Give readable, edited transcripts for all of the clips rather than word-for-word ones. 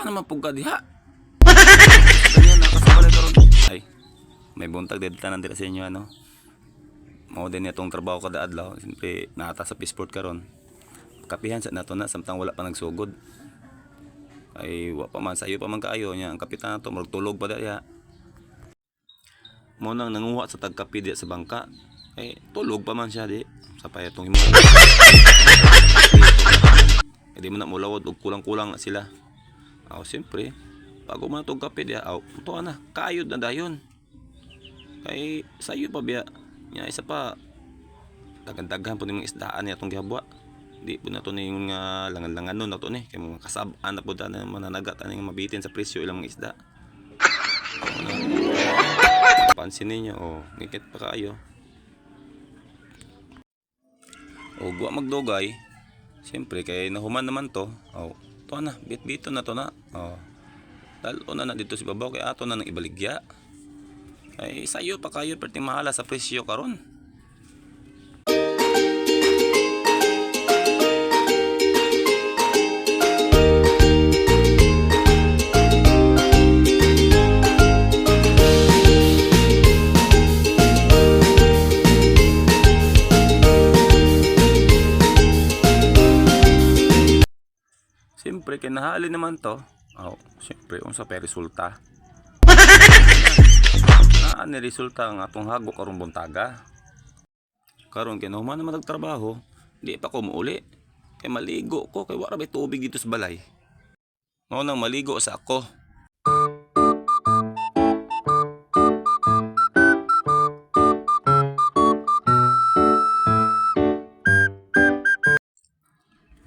Asa naman pug ka diha? Ganyan nakasabalay karon. Ay, may buntag dito tanan dira sa inyo ano. Mao din itong trabaho kada adlaw. Siyempre naata sa Peaceport karon. Kapihan sa nato na samtang wala pa nagsugod. Ay wa pa man sayo pa man kaayo nya ang kapitan nato murag tulog pa diha. Mo nang nanguha sa tagkape diha sa bangka. Eh tulog pa man siya di sa payatong himo. Eh, di man na mulawod og kulang-kulang na sila. Aw siyempre, bago man itong kape diha, aw tuwa na, kayod na dayon. Kay sayo pa biya. Nya isa pa daghan-daghan po ni mga isdaan niya atong gihabwa. Di po na to ni nga langan-langan nun na to ni kay mga kasab-an na po na mananagat ani nga mabitin sa presyo ilang mga isda. Ano, pansin ninyo, oh, ngikit pa kaayo. O wa magdugay. Siyempre kay nahuman naman to. Oh, to na, bit-bito na to na. Oh. Lalo na na dito si babaw kay ato na nang ibaligya. Ay sayo pa kayo perting mahala sa presyo karon. Siyempre kay nahali naman to. Oh, siyempre unsa pa resulta. Naa ni resulta ang atong hago karong buntaga. Karon kay nahuman naman trabaho, di pa ko muuli. Kay maligo ko kay wala bay tubig dito sa balay. Mao nang maligo sa ako.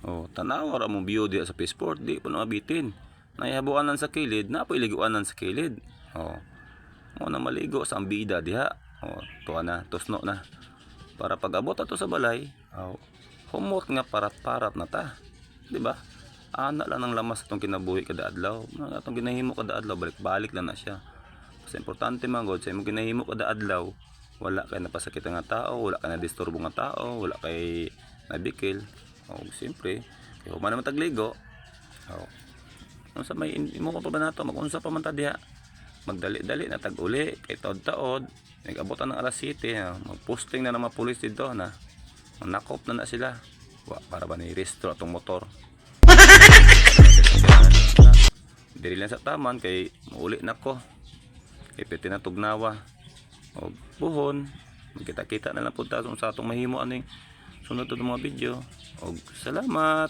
Oh, tanawa ra mo view diha sa passport, di po na mabitin. Nahihabuanan sa kilid, na po iliguanan sa kilid. Oh. Mo na maligo sa ambida diha. Oh, tuwa na, tusno na. Para pag abot ato sa balay, oh, humot nga parat-parat na ta. Di ba? Ana lang ang lamas atong kinabuhi kada adlaw. Mga atong ginahimo kada adlaw, balik-balik lang na siya. Basta importante man god sa imong ginahimo kada adlaw, wala kay napasakit nga tao, wala kay nadisturbo nga tao, wala kay nabikil. O siyempre, kay human naman tagligo. O, unsa may imo ka pa ba nato magunsa pa man ta diha. Magdali-dali na tag-uli kay taod-taod. Nag-abutan ng alas 7, ah, magposting na ng mga pulis dito na. Manakop na na sila. Wa para ba ni restro atong motor. Diri lang sa taman kay muuli na ko. Kay pwede na tugnawa. O buhon, magkita-kita na lang po ta sa atong mahimo aning sunod to mga video. Og salamat.